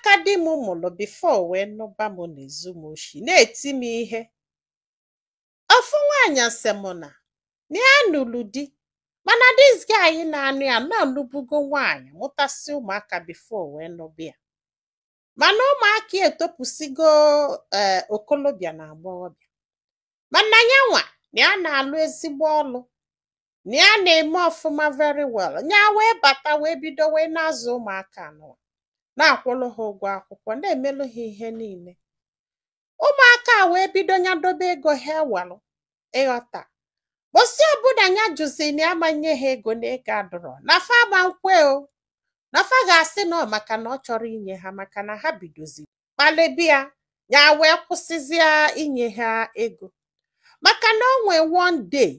Ụmụaka di m mụrụ before wee nụba m na-ezu m oshi, na-eti m ihe. Ofu nwaanyị sị m na ya nụrụ di, mana this guy na-anụ ya na ọnụbugo nwaanyị, mụtasị ụmụaka before wee nụba ya, mana ụmụaka ya etopụsigo, ee, okolobịa na agbọghọbịa. Mana ya nwa na ya na-alụ ezigbo ọlụ, na ya na-eme ọfụma very well. Ya wee bata, wee bido wee na-azụ ụmụaka anụwa, na-akwụrụ ha ụgwọ akwụkwọ, na-emelụ ha ihe niile. Ụmụaka a wee bido ya dobe ego ha ewelụ. Ịghọta, bosi ọbụla ya jụzi na ya manye ha ego, na ego adọrọ na fa gba nkwe o, na fa ga-asị na ọ maka na ọ chọrọ inye ha, maka na ha bidozi kpalịbịa ya, wee kwụsịzịa inye ha ego. Maka na o nwee one day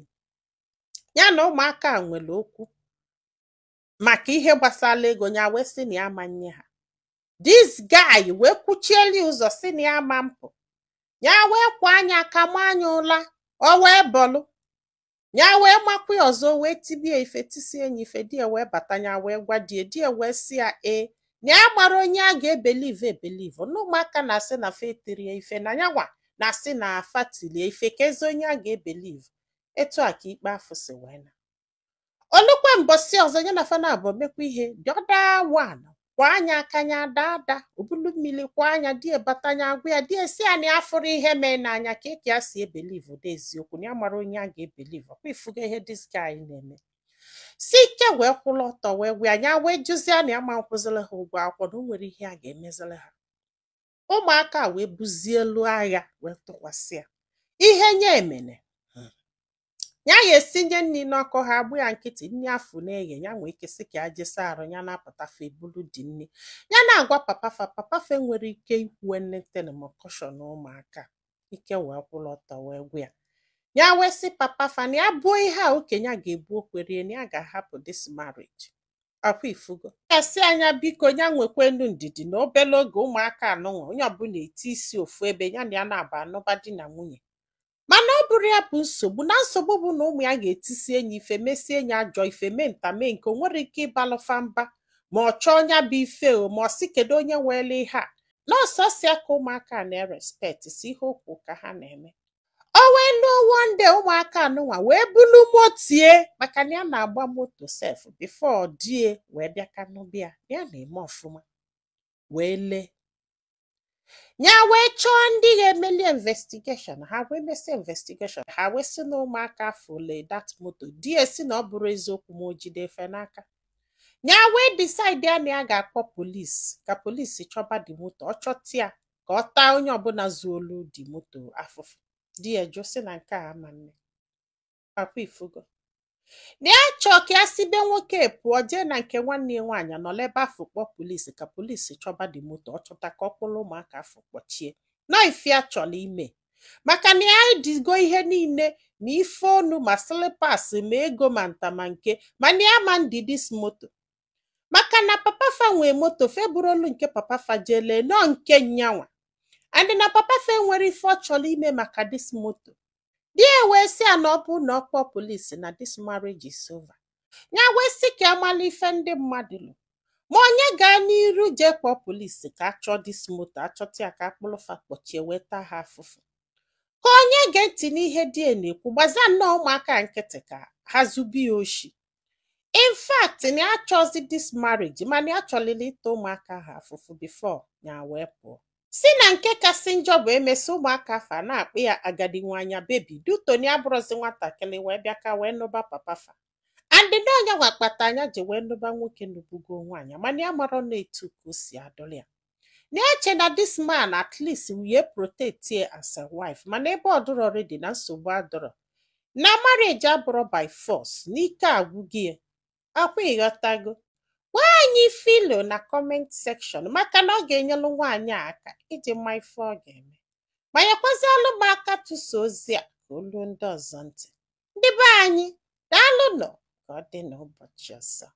ya na ụmụaka a nwere okwu maka ihe gbasara ego, ya wee sị na ya ma nye ha. This guy wee kwuchieli ụzọ, sị na ya ma mpụ. Ya wee kwa anya aka ma anya ụla, o wee bọlụ ya, wee makwa ya ọzọ, wee tibie ife, tisie ya ife. Di ya wee bata, ya wee gwa die. Di ya wee sị ya ee, na ya mara onye a ga-ebelieve ebelieve, na ụmụaka na-asị na fa etirie ife, na yanwa na-asị na afa tilie ife, ka ezi onye a ga-ebelieve. Etu a ka ikpe afụ si wee na olukwe. Mbọsị ọzọ ya na fana abụọ mekwa ihe, the other one kwa anya aka, ya daa ada, obulu mmiri kwa anya. Di bata, ya agwa ya. Di esi ya na ya fụrụ ihe mee n'anya, ka eke ya si ebelieve ụda eziokwu, na ya mara onye a ga-ebelieve. Ọkwa ifugo ihe this guy na-eme si ike wee kwụrụ ọtọ, wee gwa ya. Ya wee jụzie na ya ma nkwụzịrị ha ụgwọ akwụkwọ, na o nwere ihe a ga-emeziri ha. Ụmụaka a wee buzie elu agha wee tụkwasị ya ihe nye emene ya. Ya esinye nri n'ọkụ, ha agbụ ya nkịtị, nri afụ na-eghe. Ya nwee ike sị ka ya jesa arụ, ya na-apụta, fa ebulu dị nri. Ya na-agwa papa fa, papa fa nwere ike ikwu anything ma caution ụmụaka. Ike wee kwụrụ ọtọ wee gwa ya. Ya wee sị papa fa na ya buo ihe a okenye a ga-ebu okwerie, na ya ga-ahapụ this marriage. Ọkwa ifugo ya sị anya, biko, ya nwekwenu ndidi na obere oge ụmụaka anụnwa, onye ọbụla eti isi ofu ebe, ya na ya na-aba anụba di na nwunye. Mana ọ bụrụ ya bụ nsogbu, na nsogbu bụ na ụmụ ya ga-etisi enyi ife, mesie enyi ajọ ife, mee nta mee nke o nwere ike ịbalụfa mba, ma ọ chọọ ọnya bụ ife o, ma ọ sị kedu onye weele ihe a, na ọsọsịa ka ụmụaka na-erespect si ihe okwu ka ha na-eme. O wee luo one day, ụmụaka anụnwa wee bulu motie, maka na ya na-agba moto sef before die wee bịa kanụbịa, ya na-eme ọfụma, wee lee ya, wee chọọ ndị ga-emeli investigation. Ha wee mesie investigation, ha wee sị na ụmụaka fụle that moto. Die si na ọ bụrụ eziokwu, ma o jide efe n'aka. Ya wee decide ya na ya ga-akpọ polisi ka polisi chọba the moto, ọ chọta ya ka ọ taa onye ọbụla zuolu the moto afụfụ. Di ya jụ, sị na nke a ama nne. Papa, ifugo na ya chọọ ka ya si be nwoke pụọ, jee na nke nwanne ya nwaanyị, nọrọ ebe afọ, kpọọ polisi ka polisi chọba the moto, ọ chọta ka ọ kpụrụ ụmụaka afọ kpọchie nọ. Ife ya chọrọ ime, maka na ya digo ihe niile, ma ife onu, ma slippers, ma ego, ma nta ma nke, mana ya ma ndị this moto, maka na papa fa nwee moto fe buru olu nke papa fa jee lee nọ nke nyanwa, and na papa fe nwere ife ọ chọrọ ime maka this moto. Di ya wee sị ya na ọ bụ na ọ kpọọ polisi, na this marriage is over. Ya wee sị ka amala ife ndị mmadụ lụ, ma onye gaa n'iru jee kpọọ polisi ka achọọ this moto, achọta ya ka akpụrụ fa kpọchie wee taa ha afụfụ. Ka onye gee ntị n'ihe di ya na-ekwu, gbaza nnọọ ụmụaka nkịtị ka ha zubi ya oshi. In fact, na ya achọzi this marriage, mana ya chọlili ịta ụmụaka ha afụfụ before ya wee pụọ. Si na nke kasị njọ bụ emesi ụmụaka afa na-akpụ ya agadi nwanya baby duto, na ya bụrụzi nwatakịrị wee bịa ka wee nụba papa fa, and na onye nwa kpata anya ji wee nụba nwoke nụbugo nwaanyị, mana ya mara na etu ka o si adụrụ ya, na ya che na this man at least wee protect ya as a wife, mana ebe ọ dụrọ ready, na nsogbu adọrọ, na marriage abụrọ by force, n'ike agwụghị ya. Akwa ịghọtago? Gwa anyị filo na comment section, maka na ọ ga-enyelu nwaanyị a aka iji ma ife ọ ga-eme, ma nyekwazialụ m aka tụsa ozi a ka o luo ndị ọzọ ntị. Ndị be anyị, daalụ nọ. Ka ọ dị n'ụbọchị ọzọ.